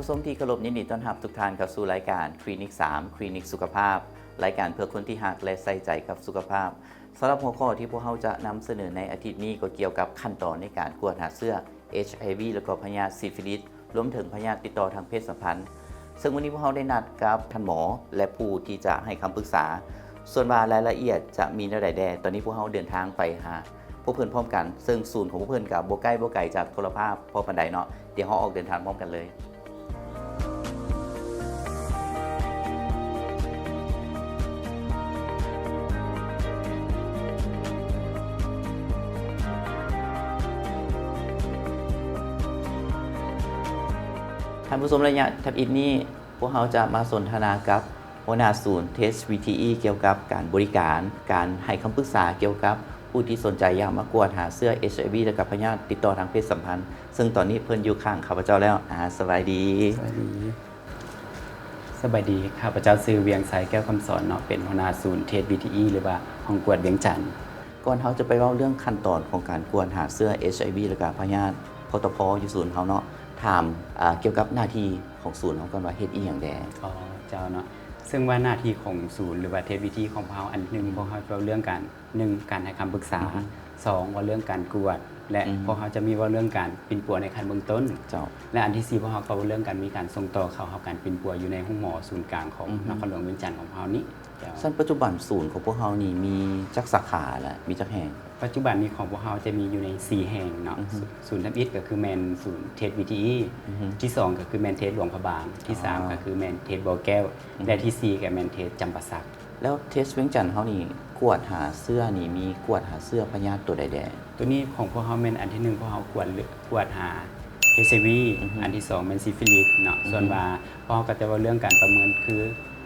ຜູ້ຊົມທີ່ເຄົາລົບ, ຍິນດີຕ້ອນຮັບທຸກທ່ານເຂົ້າສູ່ລາຍການຄລີນິກສາມ ຄລີນິກສຸຂະພາບ, ລາຍການເພື່ອຄົນທີ່ຮັກ ແລະ ໃສ່ໃຈກັບສຸຂະພາບ. ສຳລັບຫົວຂໍ້ທີ່ພວກເຮົາຈະນຳສະເໜີໃນອາທິດນີ້ກໍກ່ຽວກັບຂັ້ນຕອນໃນການກວດຫາເຊື້ອ ເອດເອັດໄອວີ ແລ້ວກໍພະຍາດຊີຟິລິດ ລວມເຖິງພະຍາດຕິດຕໍ່ທາງເພດສຳພັນ. ເຊິ່ງມື້ນີ້ພວກເຮົາໄດ້ນັດກັບທ່ານໝໍ ແລະ ຜູ້ທີ່ຈະໃຫ້ຄຳປຶກສາ. ສ່ວນວ່າລາຍລະອຽດຈະມີແນວໃດແດ່, ຕອນນີ້ພວກເຮົາເດີນທາງໄປຫາພວກເພິ່ນພ້ອມກັນ, ເຊິ່ງສູນຂອງພວກເພິ່ນກໍບໍ່ໃກ້ບໍ່ໄກຈາກໂທລະພາບພໍປານໃດເນາະ. ດຽວເຮົາອອກເດີນທາງພ້ອມກັນເລີຍ. ທ່ານຜູ້ຊົມ, ໄລຍະທຳອິດນີ້ ພວກເຮົາຈະມາສົນທະນາກັບຫົວໜ້າສູນ Test VTE ກ່ຽວກັບການບໍລິການ, ການໃຫ້ຄຳປຶກສາກ່ຽວກັບຜູ້ທີ່ສົນໃຈຢາກມາກວດຫາເຊື້ອ ເອດເອັດໄອວີ ແລະ ກັບພະຍາດຕິດຕໍ່ທາງເພດສຳພັນ, ເຊິ່ງຕອນນີ້ເພິ່ນຢູ່ຂ້າງຂ້າພະເຈົ້າແລ້ວ. ອາ ສະບາຍດີ. ສະບາຍດີ. ສະບາຍດີ, ຂ້າພະເຈົ້າຊື່ ວຽງໄຊ ແກ້ວຄຳສອນເນາະ, ເປັນຫົວໜ້າສູນ Test VTE ຫຼືວ່າຫ້ອງກວດວຽງຈັນ. ກ່ອນເຮົາຈະໄປເວົ້າເລື່ອງຂັ້ນຕອນຂອງການກວດຫາເຊື້ອ ເອດເອັດໄອວີ ແລະ ກະພະຍາດ ພຕພ ຢູ່ສູນເຮົາເນາະ, ຖາມ ອາ ກ່ຽວກັບໜ້າທີ່ຂອງສູນເຮົາກ່ອນວ່າເຮັດອີ່ຫຍັງແດ່? ອໍ ເຈົ້າເນາະ, ເຊິ່ງວ່າໜ້າທີ່ຂອງສູນ ຫຼືວ່າ Test VTE ຂອງພວກເຮົາ, ອັນໜຶ່ງ ອືມ ພວກເຮົາເວົ້າເລື່ອງການ ໜຶ່ງ ການໃຫ້ຄຳປຶກສາ, ອືມ ສອງ ເວົ້າເລື່ອງການກວດ ແລະ ອືມ ພວກເຮົາຈະມີເວົ້າເລື່ອງການປິ່ນປົວໃນຂັ້ນເບື້ອງຕົ້ນ. ເຈົ້າ. ແລະ ອັນທີສີ່ ພວກເຮົາກໍເວົ້າເລື່ອງການມີການສົ່ງຕໍ່ເຂົ້າຮັບການປິ່ນປົວຢູ່ໃນໂຮງໝໍສູນກາງຂອງ ອືຮຶ ນະຄອນຫຼວງວຽງຈັນຂອງພວກເຮົານີ້. ເຈົ້າ. ຊັ້ນປັດຈຸບັນສູນຂອງພວກເຮົານີ້ມີຈັກສາຂາ ແລະ ມີຈັກແຫ່ງ? ປັດຈຸບັນນີ້ຂອງພວກເຮົາຈະມີຢູ່ໃນສີ່ແຫ່ງເນາະ, ອືຮຶ ສູນທຳອິດກໍຄືແມ່ນສູນ Test VTE, ອືຮຶ ທີສອງກໍຄືແມ່ນ Test ຫຼວງພະບາງ, ທີສາມ ອໍ ກໍຄືແມ່ນ Test ບໍ່ແກ້ວ, ອືຮຶ ແລະ ທີສີ່ກໍແມ່ນ Test ຈຳປາສັກ. ແລ້ວ Test ວຽງຈັນເຮົານີ້ກວດຫາເຊື້ອນີ້ ມີກວດຫາເຊື້ອພະຍາດຕົວໃດແດ່? ຕົວນີ້ຂອງພວກເຮົາແມ່ນອັນທີໜຶ່ງ ພວກເຮົາກວດ ກວດຫາ ເອດເອັດໄອວີ, ອືຮຶ ອັນທີສອງແມ່ນຊີຟິລິດເນາະ, ອືຮຶ ສ່ວນວ່າພວກເຮົາກໍຈະເວົ້າເລື່ອງການປະເມີນ ຄື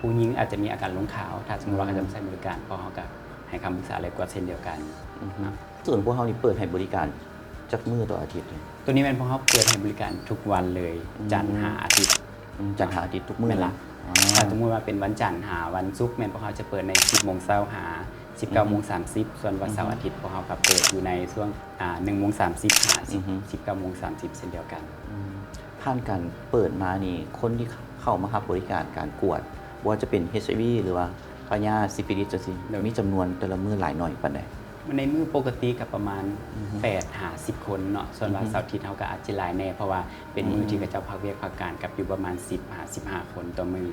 ຜູ້ຍິງອາດຈະມີອາການລົງຂາວ, ຖ້າສົມມຸດວ່າ ອືມ ເຂົາເຈົ້າມາໃຊ້ບໍລິການ ພວກເຮົາກໍໃຫ້ຄຳປຶກສາ ແລະ ກວດເຊັ່ນດຽວກັນ ອືຮຶ ເນາະ. ສູນພວກເຮົານີ້ເປີດໃຫ້ບໍລິການຈັກມື້ຕໍ່ອາທິດ? ຕົວນີ້ແມ່ນພວກເຮົາເປີດໃຫ້ບໍລິການທຸກວັນເລີຍ, ອືມ ຈັນຫາອາທິດ. ອືມ ຈັນຫາອາທິດທຸກມື້ເລີຍ. ແມ່ນລະ. ອໍ ຖ້າສົມມຸດວ່າເປັນວັນຈັນຫາວັນສຸກ ແມ່ນພວກເຮົາຈະເປີດໃນສິບໂມງເຊົ້າຫາສິບເກົ້າໂມງສາມສິບ, ອືຮຶ ສ່ວນວັນເສົາ ອືຮຶ ອາທິດ ພວກເຮົາກໍເປີດຢູ່ໃນຊ່ວງ ອາ ໜຶ່ງໂມງສາມສິບຫາ ອືຮຶ ສິບເກົ້າໂມງສາມສິບເຊັ່ນດຽວກັນ. ອືມ ຜ່ານການເປີດມານີ້ ຄົນທີ່ເຂົ້າມາຮັບບໍລິການການກວດ ບໍ່ວ່າຈະເປັນ ເອດເອັດໄອວີ ຫຼືວ່າພະຍາດຊີຟິລິດຈັ່ງຊີ້ ໂດຍ ມີຈຳນວນແຕ່ລະມື້ຫຼາຍໜ້ອຍປານໃດ? ໃນມື້ປົກກະຕິກໍປະມານ ອືຮຶ ແປດຫາສິບຄົນເນາະ, ສ່ວນວ່າ ອືຮຶ ເສົາອາທິດເຮົາກໍອາດຈະຫຼາຍແດ່ ເພາະວ່າເປັນມື້ ອືມ ທີ່ເຂົາເຈົ້າພັກວຽກພັກການ ກັບຢູ່ປະມານສິບຫາສິບຫ້າຄົນຕໍ່ມື້.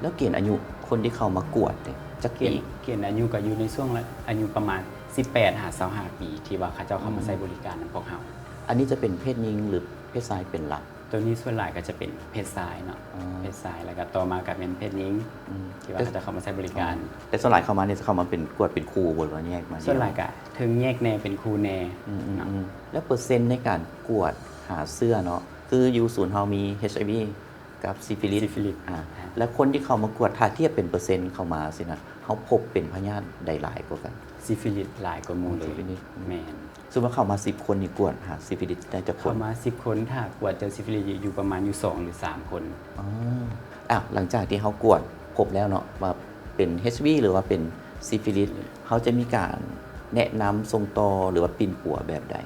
ແລ້ວເກນອາຍຸຄົນທີ່ເຂົ້າມາກວດເດ ຈັກປີ? ເກນ ເກນອາຍຸກໍຢູ່ໃນຊ່ວງອາຍຸປະມານສິບແປດຫາຊາວຫ້າປີ ທີ່ວ່າເຂົາເຈົ້າເຂົ້າມາ ອືມ ໃຊ້ບໍລິການນຳພວກເຮົາ. ອັນນີ້ຈະເປັນເພດຍິງ ຫຼື ເພດຊາຍເປັນຫຼັກ? ຕົວນີ້ສ່ວນຫຼາຍກໍຈະເປັນເພດຊາຍເນາະ, ອໍ ເພດຊາຍ ແລ້ວກໍຕໍ່ມາກໍແມ່ນເພດຍິງ ອືມ ທີ່ວ່າ ແຕ່ ເຂົາຈະເຂົ້າມາໃຊ້ບໍລິການ. ອໍ ແຕ່ສ່ວນຫຼາຍເຂົ້າມານີ້ຈະເຂົ້າມາເປັນ ກວດເປັນຄູ່ບໍ່ ຫຼືວ່າແຍກມາດຽວ? ສ່ວນຫຼາຍກໍເຖິງແຍກແດ່ເປັນຄູ່ແດ່ ອືມ ເນາະ ອືມ ແລ້ວເປີເຊັນໃນການກວດຫາເຊື້ອເນາະ ຄືຢູ່ສູນເຮົາມີ ເອດເອັດໄອວີ ກັບຊີຟິລິດ ຊີຟິລິດ ອາ ແລ້ວຄົນທີ່ເຂົ້າມາກວດ ຖ້າທຽບເປັນເປີເຊັນເຂົ້າມາຊີ້ນະ ເຮົາພົບເປັນພະຍາດໃດຫຼາຍກວ່າກັນ? ຊີຟິລິດຫຼາຍກວ່າໝູ່ເລີຍ. ຊີຟິລິດ ອືມ ແມ່ນ. ສົມມຸດວ່າເຂົ້າມາສິບຄົນນີ້ ກວດຫາຊີຟິລິດໄດ້ຈັກຄົນ? ເຂົ້າມາສິບຄົນ ຖ້າກວດເຈີຊີຟິລິດຢູ່ປະມານຢູ່ສອງຫຼືສາມຄົນ. ອໍ ອາ ຫຼັງຈາກທີ່ເຮົາກວດພົບແລ້ວເນາະ ວ່າເປັນ ເອດເອັດໄອວີ ຫຼືວ່າເປັນຊີຟິລິດ ເຮົາຈະມີການແນະນຳສົ່ງຕໍ່ ຫຼືວ່າປິ່ນປົວແບບໃດ?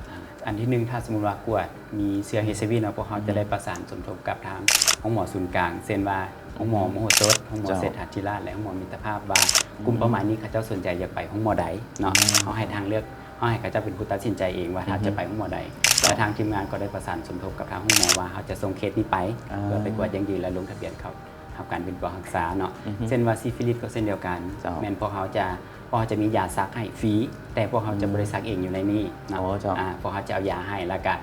ອັນທີໜຶ່ງ ຖ້າສົມມຸດວ່າກວດມີເຊື້ອ ອືມ ເອດເອັດໄອວີ ເນາະ ພວກເຮົາ ອືມ ຈະໄດ້ປະສານສົມທົບກັບທາງໂຮງໝໍສູນກາງ ເຊັ່ນວ່າ ໂຮງໝໍ ອືມ ມະໂຫສົດ, ໂຮງໝໍ ເຈົ້າ ເສດຖາທິລາດ ແລະ ໂຮງໝໍມິດຕະພາບ ວ່າ ອືມ ກຸ່ມເປົ້າໝາຍນີ້ເຂົາເຈົ້າສົນໃຈຢາກໄປໂຮງໝໍໃດເນາະ. ອືມ ເຮົາໃຫ້ທາງເລືອກ ເຮົາໃຫ້ເຂົາເຈົ້າເປັນຜູ້ຕັດສິນໃຈເອງວ່າ ອືມ ເຂົາເຈົ້າຈະໄປໂຮງໝໍໃດ. ເຈົ້າ ແລະ ທາງທີມງານກໍໄດ້ປະສານສົມທົບກັບທາງໂຮງໝໍວ່າ ເຮົາຈະສົ່ງເຄສນີ້ໄປ ອ່າ ເພື່ອໄປກວດຢັ້ງຢືນ ແລະ ລົງທະບຽນເຂົ້າຮັບການປິ່ນປົວຮັກສາເນາະ. ອືມ ເຊັ່ນວ່າຊີຟິລິດກໍເຊັ່ນດຽວກັນ ເຈົ້າ ແມ່ນພວກເຮົາຈະ ພວກເຮົາຈະມີຢາສັກໃຫ້ຟຣີ ແຕ່ພວກເຮົາຈະ ອືມ ບໍ່ໄດ້ສັກເອງຢູ່ໃນນີ້ເນາະ. ອໍ ເຈົ້າ ອາ ພວກເຮົາຈະເອົາຢາໃຫ້ ແລ້ວກະ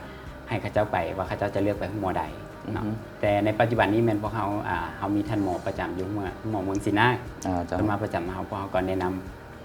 ໃຫ້ເຂົາເຈົ້າໄປວ່າເຂົາເຈົ້າຈະເລືອກໄປໂຮງໝໍໃດເນາະ. ອືມ ແຕ່ໃນປັດຈຸບັນນີ້ແມ່ນພວກເຮົາ ອາ ເຮົາມີທ່ານໝໍປະຈຳຢູ່ໂຮງໝໍ ໂຮງໝໍເມືອງສີນາກ ອ່າ ເຈົ້າ ເພິ່ນມາປະຈຳເຮົາ ພວກເຮົາກໍແນະນຳ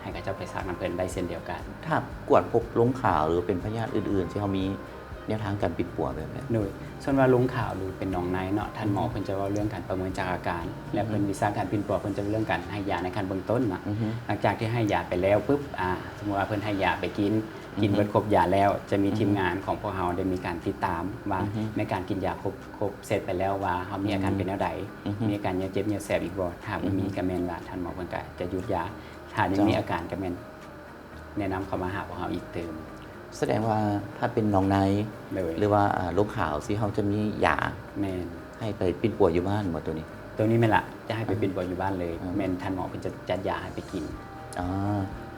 ໃຫ້ເຂົາເຈົ້າໄປສັກນຳເພິ່ນໄດ້ເຊັ່ນດຽວກັນ. ຖ້າກວດພົບລົງຂາວ ຫຼື ເປັນພະຍາດອື່ນໆ ທີ່ເຮົາມີແນວທາງການປິ່ນປົວແບບໃດ? ໂດຍ ສ່ວນວ່າລົງຂາວ ຫຼື ເປັນໜອງໃນເນາະ ທ່ານໝໍ ອືຮຶ ເພິ່ນຈະເວົ້າເລື່ອງການປະເມີນຈາກອາການ ແລະ ອືຮຶ ເພິ່ນວິຊາການປິ່ນປົວ ເພິ່ນຈະເວົ້າເລື່ອງການໃຫ້ຢາໃນຂັ້ນເບື້ອງຕົ້ນເນາະ. ອືຮຶ ຫຼັງຈາກທີ່ໃຫ້ຢາໄປແລ້ວປຶບ ອາ ສົມມຸດວ່າເພິ່ນໃຫ້ຢາໄປກິນ ກິນ ອືຮຶ ເບິດຄົບຢາແລ້ວ ຈະມີ ອືຮຶ ທີມງານຂອງພວກເຮົາໄດ້ມີການຕິດຕາມວ່າ ອືຮຶ ໃນການກິນຢາຄົບ ຄົບເຊັດໄປແລ້ວວ່າເຮົາມີອາການ ອືຮຶ ເປັນແນວໃດ ອືຮຶ ມີອາການເຈັບເຫຍື້ອແສບອີກບໍ່ ຖ້າບໍ່ມີ ອືຮຶ ກໍແມ່ນວ່າທ່ານໝໍເພິ່ນກໍຈະຢຸດຢາ ຖ້າຍັງມີ ເຈົ້າ ອາການກໍແມ່ນ ແນະນຳເຂົ້າມາຫາພວກເຮົາອີກຕື່ມ. ສະແດງວ່າຖ້າເປັນໜອງໃນ ໂດຍ ຫຼືວ່າ ອາ ລົງຂາວຊີ້ ເຮົາຈະມີຢາ. ແມ່ນ. ໃຫ້ໄປປິ່ນປົວຢູ່ບ້ານບໍ່ໂຕນີ້? ໂຕນີ້ແມ່ນລະ ຈະໃຫ້ໄປປິ່ນປົວຢູ່ບ້ານເລີຍ. ອືມ ແມ່ນທ່ານໝໍເພິ່ນຈະຈັດຢາໃຫ້ໄປກິນ. ອໍ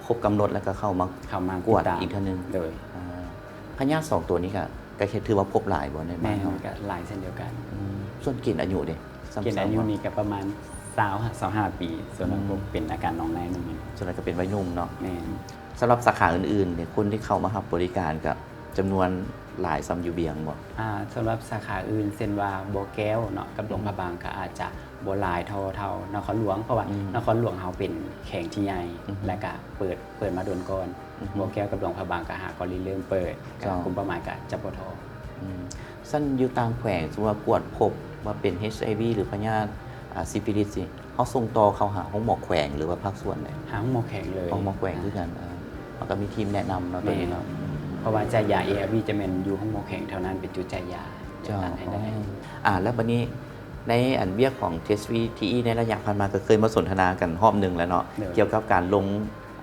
ຄົບກຳນົດແລ້ວກໍເຂົ້າມາ ເຂົ້າມາ ກວດອີກເທື່ອໜຶ່ງ. ໂດຍ. ອາ ພະຍາດສອງໂຕນີ້ກໍ ກໍຖືວ່າພົບຫຼາຍບໍ່ໃນບ້ານເຮົາ? ແມ່ນ ກໍຫຼາຍເຊັ່ນດຽວກັນ. ອືມ ສ່ວນເກນອາຍຸເດ? ເກນອາຍຸນີ້ກໍປະມານຊາວຫາຊາວຫ້າປີ ສ່ວນຫຼາຍ ອືມ ພົບເປັນອາການໜອງໃນໜຶ່ງ. ສ່ວນຫຼາຍກໍເປັນໄວໜຸ່ມເນາະ. ແມ່ນ. ອືມ ສຳລັບສາຂາອື່ນໆນີ້ ຄົນທີ່ເຂົ້າມາຮັບບໍລິການກໍຈຳນວນຫຼາຍສ່ຳຢູ່ວຽງບໍ່? ອາ ສຳລັບສາຂາອື່ນ ເຊັ່ນວ່າບໍ່ແກ້ວເນາະ ກັບຫຼວງພະບາງ ອືຮຶ ກໍອາດຈະບໍ່ຫຼາຍເທົ່າ ເທົ່ານະຄອນຫຼວງ ເພາະວ່າ ອືມ ນະຄອນຫຼວງເຮົາເປັນແຂວງທີ່ໃຫຍ່ ອືຮຶ ແລ້ວກໍເປີດ ເປີດມາດົນກ່ອນ. ອືຮຶ ບໍ່ແກ້ວກັບຫຼວງພະບາງກໍຫາກໍລິເລີ່ມເປີດ ເຈົ້າ ກໍກຸ່ມເປົ້າໝາຍກໍຈະບໍ່ທໍ່. ອືມ ຊັ້ນຢູ່ຕ່າງແຂວງ ສົມມຸດວ່າກວດພົບວ່າເປັນ ເອັດໄອວີ ຫຼືພະຍາດ ອາ ຊິຟິລິດຊີ້ ເຮົາສົ່ງຕໍ່ເຂົ້າຫາໂຮງໝໍແຂວງ ຫຼືວ່າພາກສ່ວນໃດ? ຫາໂຮງໝໍແຂວງເລີຍ. ໂຮງໝໍແຂວງຄືກັນ. ເອີ ເຮົາກໍມີທີມແນະນຳເນາະ ໂຕນີ້ເນາະ. ແມ່ນ ອືມ ເພາະວ່າຈ່າຍຢາ ເອອາວີ ຈະແມ່ນຢູ່ໂຮງໝໍແຂວງເທົ່ານັ້ນເປັນຈຸດຈ່າຍຢາ. ເຈົ້າ. ອືມ ອາ ແລ້ວບັດນີ້ໃນອັນວຽກຂອງ ເທສ ວີທີອີ ໃນໄລຍະຜ່ານມາ ກໍເຄີຍມາສົນທະນາກັນຮອບໜຶ່ງແລ້ວເນາະ. ໂດຍ. ກ່ຽວກັບການລົງ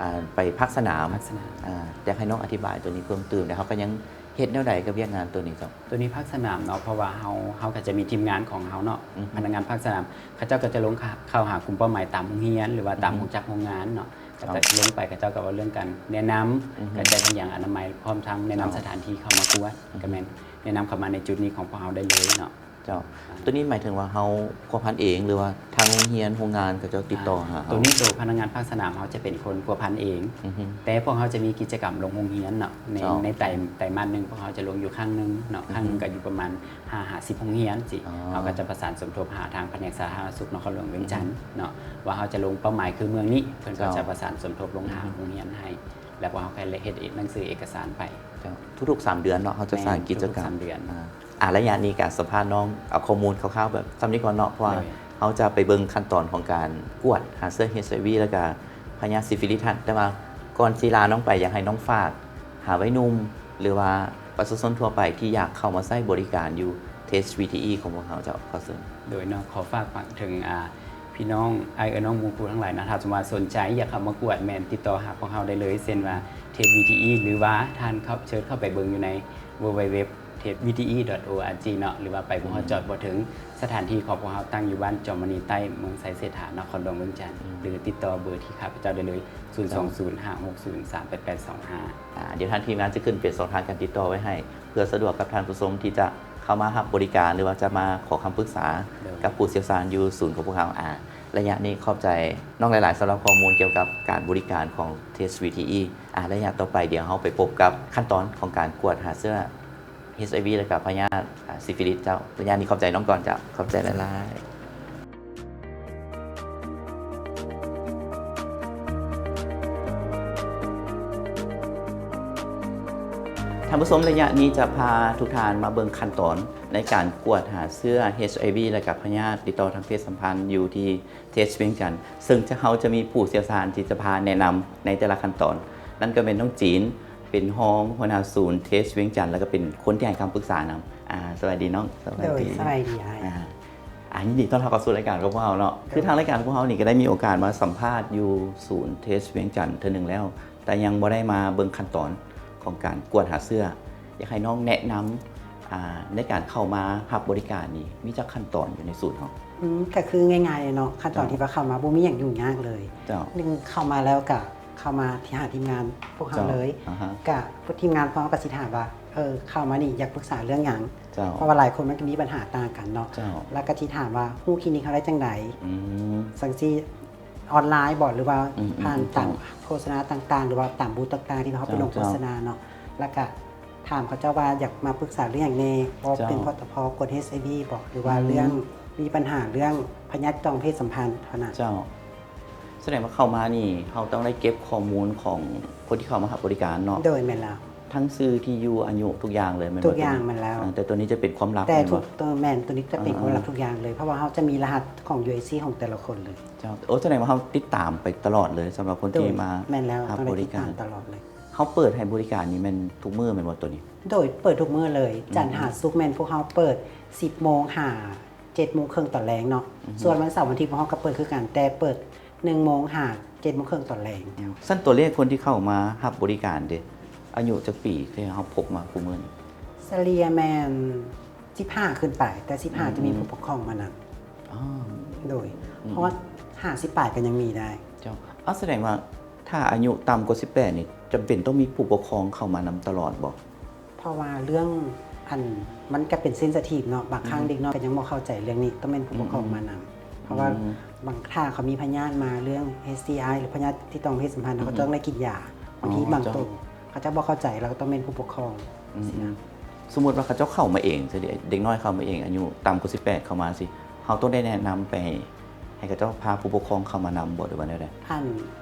ອາ ໄປພາກສະໜາມ. ພາກສະໜາມ. ອາ ຢາກໃຫ້ນ້ອງອະທິບາຍໂຕນີ້ເພີ່ມຕື່ມ ແລ້ວເຮົາກໍຍັງເຮັດແນວໃດກັບວຽກງານໂຕນີ້ເຈົ້າ? ໂຕນີ້ພາກສະໜາມເນາະ ເພາະວ່າເຮົາ ເຮົາກໍຈະມີທີມງານຂອງເຮົາເນາະ. ອືຮຶ ພະນັກງານພາກສະໜາມ ເຂົາເຈົ້າກໍຈະລົງ ເຂົ້າຫາກຸ່ມເປົ້າໝາຍຕາມໂຮງຮຽນ ຫຼືວ່າຕາມ ອືຮຶ ໂຮງຈັກໂຮງງານເນາະ. ເຈົ້າ. ກໍຈະລົງໄປ ເຂົາເຈົ້າກໍເວົ້າເລື່ອງການແນະນຳ ອືຮຶ ການຈັດເຮັດຫຍັງອະນາໄມ ພ້ອມທັງແນະນຳ ເຈົ້າ ສະຖານທີ່ເຂົ້າມາກວດ. ອືຮຶ ກໍແມ່ນແນະນຳເຂົ້າມາໃນຈຸດນີ້ຂອງພວກເຮົາໄດ້ເລີຍເນາະ. ເຈົ້າ. ອາ ໂຕນີ້ໝາຍເຖິງວ່າເຮົາພົວພັນເອງ ຫຼືວ່າທາງໂຮງຮຽນໂຮງງານເຂົາເຈົ້າຕິດຕໍ່ຫາເຮົາ? ໂຕນີ້ໂຕພະນັກງານພາກສະໜາມເຮົາຈະເປັນຄົນພົວພັນເອງ. ອືຮຶ. ແຕ່ພວກເຮົາຈະມີກິດຈະກຳລົງໂຮງຮຽນເນາະ ໃນ ເຈົ້າ ໃນໄຕ ໄຕມາດໜຶ່ງ ພວກເຮົາຈະລົງຢູ່ຄັ້ງໜຶ່ງເນາະ. ອືຮຶ. ຄັ້ງໜຶ່ງກໍຢູ່ປະມານຫ້າຫາສິບໂຮງຮຽນຊີ້. ອໍ. ເຮົາກໍຈະປະສານສົມທົບຫາທາງພະແນກສາທາລະນະສຸກນະຄອນຫຼວງວຽງຈັນ ອືຮຶ ເນາະ ວ່າເຮົາຈະລົງເປົ້າໝາຍຄືເມືອງນີ້ ເພິ່ນກໍ ເຈົ້າ ຈະປະສານສົມທົບລົງຫາ ອືຮຶ ໂຮງຮຽນໃຫ້ ແລ້ວພວກເຮົາກໍເຮັດເອກ ໜັງສືເອກະສານໄປ. ເຈົ້າ. ທຸກໆສາມເດືອນເນາະ ເຮົາຈະສ້າງກິດຈະກຳ. ແມ່ນ ທຸກໆສາມເດືອນ. ອາ ອາ ໄລຍະນີ້ການສຳພາດນ້ອງ ເອົາຂໍ້ມູນຄ່າວໆແບບສ່ຳນີ້ກ່ອນເນາະ ເພາະວ່າ ໂດຍ ເຮົາຈະໄປເບິ່ງຂັ້ນຕອນຂອງການກວດຫາເຊື້ອ ເອັດໄອວີ ແລ້ວກະພະຍາດຊິຟິລິດຫັ້ນ. ແຕ່ວ່າກ່ອນຊິລານ້ອງໄປ ຢາກໃຫ້ນ້ອງຝາກຫາໄວໜຸ່ມ ຫຼືວ່າປະຊາຊົນທົ່ວໄປທີ່ຢາກເຂົ້າມາໃຊ້ບໍລິການຢູ່ ເທສ ວີທີອີ ຂອງພວກເຮົາເຈົ້າ. ຂໍເຊີນ. ໂດຍເນາະ ຂໍຝາກ ຝາກເຖິງ ອາ ພີ່ນ້ອງ ອ້າຍເອື້ອຍນ້ອງໝູ່ຄູ່ທັງຫຼາຍເນາະ ຖ້າສົມມຸດວ່າສົນໃຈຢາກເຂົ້າມາກວດ ແມ່ນຕິດຕໍ່ຫາພວກເຮົາໄດ້ເລີຍ ເຊັ່ນວ່າ ເທສ ວີທີອີ ຫຼືວ່າທ່ານເຂົ້າ ເຊີນເຂົ້າໄປເບິ່ງຢູ່ໃນ ดัບເບິນຢູດັບເບິນຢູດັບເບິນຢູ ເທສ ວີທີອີ ດອດ ໂອອາຣ໌ຈີ ເນາະ ຫຼືວ່າໄປບໍ່ຮອດ ອືມ ຈອດບໍ່ເຖິງ ສະຖານທີ່ຂອງພວກເຮົາຕັ້ງຢູ່ບ້ານຈອມມະນີໃຕ້ ເມືອງໄຊເສດຖາ ນະຄອນຫຼວງວຽງຈັນ ອືມ ຫຼືຕິດຕໍ່ເບີທີ່ຂ້າພະເຈົ້າໄດ້ເລີຍ ສູນສອງສູນ ຫ້າຫົກສູນ ສາມແປດແປດສອງຫ້າ. ອາ ດຽວທາງທີມງານຈະຂຶ້ນເປັນຊ່ອງທາງການຕິດຕໍ່ໄວ້ໃຫ້ ເພື່ອສະດວກກັບທ່ານຜູ້ຊົມທີ່ຈະເຂົ້າມາຮັບບໍລິການ ຫຼືວ່າຈະມາຂໍຄຳປຶກສາ ໂດຍ ກັບຜູ້ຊ່ຽວຊານຢູ່ສູນຂອງພວກເຮົາ. ອາ ໄລຍະນີ້ຂອບໃຈນ້ອງຫຼາຍໆ ສຳລັບຂໍ້ມູນກ່ຽວກັບການບໍລິການຂອງ ເທສ ວີທີອີ. ອາ ໄລຍະຕໍ່ໄປດຽວເຮົາໄປພົບກັບຂັ້ນຕອນຂອງການກວດຫາເຊື້ອ ເອັດໄອວີ ແລະກະພະຍາດ ອາ ຊິຟິລິດເຈົ້າ. ໄລຍະນີ້ຂອບໃຈນ້ອງກ່ອນເຈົ້າ. ຂອບໃຈຫຼາຍໆ. ທ່ານຜູ້ຊົມ, ໄລຍະນີ້ຈະພາທຸກທ່ານມາເບິ່ງຂັ້ນຕອນໃນການກວດຫາເຊື້ອ ເອັດໄອວີ ແລະກະພະຍາດຕິດຕໍ່ທາງເພດສຳພັນຢູ່ທີ່ ເທສ ວຽງຈັນ ເຊິ່ງຈະ ເຮົາຈະມີຜູ້ຊ່ຽວຊານທີ່ຈະພາແນະນຳໃນແຕ່ລະຂັ້ນຕອນ. ນັ້ນກໍແມ່ນນ້ອງຈີນ ເປັນຮອງຫົວໜ້າສູນ ເທສ ວຽງຈັນ ແລ້ວກໍເປັນຄົນທີ່ໃຫ້ຄຳປຶກສານຳ. ອາ ສະບາຍດີນ້ອງ. ສະບາຍດີ. ໂດຍ ສະບາຍດີອ້າຍ. ອາ ອາ ຍິນດີຕ້ອນຮັບເຂົ້າສູ່ລາຍການຂອງພວກເຮົາເນາະ. ໂດຍ. ຄືທາງລາຍການຂອງເຮົານີ້ກໍໄດ້ມີໂອກາດມາສຳພາດຢູ່ສູນ ເທສ ວຽງຈັນເທື່ອໜຶ່ງແລ້ວ ແຕ່ຍັງບໍ່ໄດ້ມາເບິ່ງຂັ້ນຕອນຂອງການກວດຫາເຊື້ອ. ຢາກໃຫ້ນ້ອງແນະນຳ ອາ ໃນການເຂົ້າມາຮັບບໍລິການນີ້ ມີຈັກຂັ້ນຕອນຢູ່ໃນສູນເຮົາ? ອືມ ກໍຄືງ່າຍໆເນາະ ຂັ້ນຕອນ ເຈົ້າ ທີ່ວ່າເຂົ້າມາບໍ່ມີຫຍັງຫຍຸ້ງຍາກເລີຍ. ເຈົ້າ. ໜຶ່ງເຂົ້າມາແລ້ວກໍເຂົ້າມາທີ່ຫາທີມງານພວກເຮົາ ເຈົ້າ ເລີຍ. ອາຮະ. ກໍພວກທີມງານພວກເຮົາກໍຊິຖາມວ່າ ເອີ ເຂົ້າມານີ້ຢາກປຶກສາເລື່ອງຫຍັງ? ເຈົ້າ. ເພາະວ່າຫຼາຍຄົນມັນກໍມີບັນຫາຕ່າງກັນເນາະ. ເຈົ້າ. ແລ້ວກໍຊິຖາມວ່າຮູ້ຄລີນິກເຮົາໄດ້ຈັ່ງໃດ? ອືມ. ຈັ່ງຊີ້ ອອນລາຍບໍ ຫຼືວ່າ ອືມໆໆ ຜ່ານຕາມ ເຈົ້າ ໂຄສະນາຕ່າງໆ ຫຼືວ່າຕາມບູດຕ່າງໆ ທີ່ເຮົາໄປລົງ ເຈົ້າ ໂຄສະນາເນາະ. ແລ້ວກະຖາມເຂົາເຈົ້າວ່າຢາກມາປຶກສາເລື່ອງຫຍັງແດ່ ບໍ່ ເຈົ້າ ເປັນເພາະ ສະເພາະກວດ ເອັດໄອວີ ບໍ ຫຼືວ່າ ອືມ ເລື່ອງມີບັນຫາເລື່ອງພະຍາດຈອງເພດສຳພັນເທົ່ານັ້ນ. ເຈົ້າ. ສະແດງວ່າເຂົ້າມານີ້ ເຮົາຕ້ອງໄດ້ເກັບຂໍ້ມູນຂອງຄົນທີ່ເຂົ້າມາຮັບບໍລິການເນາະ. ໂດຍ ແມ່ນແລ້ວ. ທັງຊື່ ທີ່ຢູ່ ອາຍຸ ທຸກຢ່າງເລີຍແມ່ນບໍ່? ທຸກຢ່າງແມ່ນແລ້ວ. ເອີ ແຕ່ໂຕນີ້ຈະເປັນຄວາມລັບ. ແຕ່ ແມ່ນບໍ່? ທຸກ ໂຕ ແມ່ນ ໂຕນີ້ຈະເປັນ ອ່າ ຄວາມລັບທຸກຢ່າງເລີຍ ເພາະວ່າເຮົາຈະມີລະຫັດຂອງ ຢູເອສຊີ ຂອງແຕ່ລະຄົນເລີຍ. ເຈົ້າ. ໂອ້ ສະແດງວ່າເຮົາຕິດຕາມໄປຕະຫຼອດເລີຍ ສຳລັບຄົນທີ່ມາ ໂດຍ ແມ່ນແລ້ວ ຮັບບໍລິການ ຕ້ອງໄດ້ຕິດຕາມຕະຫຼອດເລີຍ. ເຮົາເປີດໃຫ້ບໍລິການນີ້ແມ່ນທຸກມື້ແມ່ນບໍ່ໂຕນີ້? ໂດຍ ເປີດທຸກມື້ເລີຍ. ອືມ ຈັນຫາສຸກແມ່ນພວກເຮົາເປີດສິບໂມງຫາເຈັດໂມງເຄິ່ງຕອນແລງເນາະ. ອືຮຶ. ສ່ວນວັນເສົາວັນອາທິດພວກເຮົາກໍເປີດຄືກັນ ແຕ່ເປີດໜຶ່ງໂມງຫາເຈັດໂມງເຄິ່ງຕອນແລງ. ຊັ້ນຕົວເລກຄົນທີ່ເຂົ້າມາຮັບບໍລິການເດ ອາຍຸຈັກປີທີ່ເຮົາພົບມາຄູ່ມື້ນີ້? ສະເລ່ຍແມ່ນ ສິບຫ້າຂຶ້ນໄປ ແຕ່ສິບຫ້າ ອືມ ຈະມີຜູ້ປົກຄອງມານຳ. ອໍ ໂດຍ ອືມ ເພາະວ່າຫ້າສິບປາຍກໍຍັງມີໄດ້. ເຈົ້າ ເອົາ ສະແດງວ່າຖ້າອາຍຸຕ່ຳກວ່າສິບແປດນີ້ ຈຳເປັນຕ້ອງມີຜູ້ປົກຄອງເຂົ້າມານຳຕະຫຼອດບໍ່? ເພາະວ່າເລື່ອງ ອັນ ມັນກໍເປັນເຊັນຊິທີບເນາະ ບາງຄັ້ງ ອືມ ເດັກນ້ອຍກໍຍັງບໍ່ເຂົ້າໃຈເລື່ອງນີ້ ຕ້ອງແມ່ນຜູ້ປົກຄອງ ອືມ ມານຳ. ເພາະວ່າ ອືມ ບາງ ຖ້າເຂົາມີພະຍາດມາເລື່ອງ ເອັສ ທີ ໄອ ຫຼືພະຍາດຕິດຕໍ່ເພດສຳພັນ ອືມ ເຂົາຕ້ອງໄດ້ກິນຢາ. ບາງທີ ອໍ ບາງໂຕ ເຈົ້າ ເຂົາເຈົ້າບໍ່ເຂົ້າໃຈ ແລ້ວກໍຕ້ອງແມ່ນຜູ້ປົກຄອງ ອືມ ຊີ້ນະ. ສົມມຸດວ່າເຂົາເຈົ້າເຂົ້າມາເອງຊີ້ເດ ເດັກນ້ອຍເຂົ້າມາເອງ ອາຍຸຕ່ຳກວ່າສິບແປດເຂົ້າມາຊີ້ ເຮົາຕ້ອງໄດ້ແນະນຳໄປໃຫ້ເຂົາເຈົ້າພາຜູ້ປົກຄອງເຂົ້າມານຳບໍ່ ຫຼືວ່າແນວໃດ? ອັນ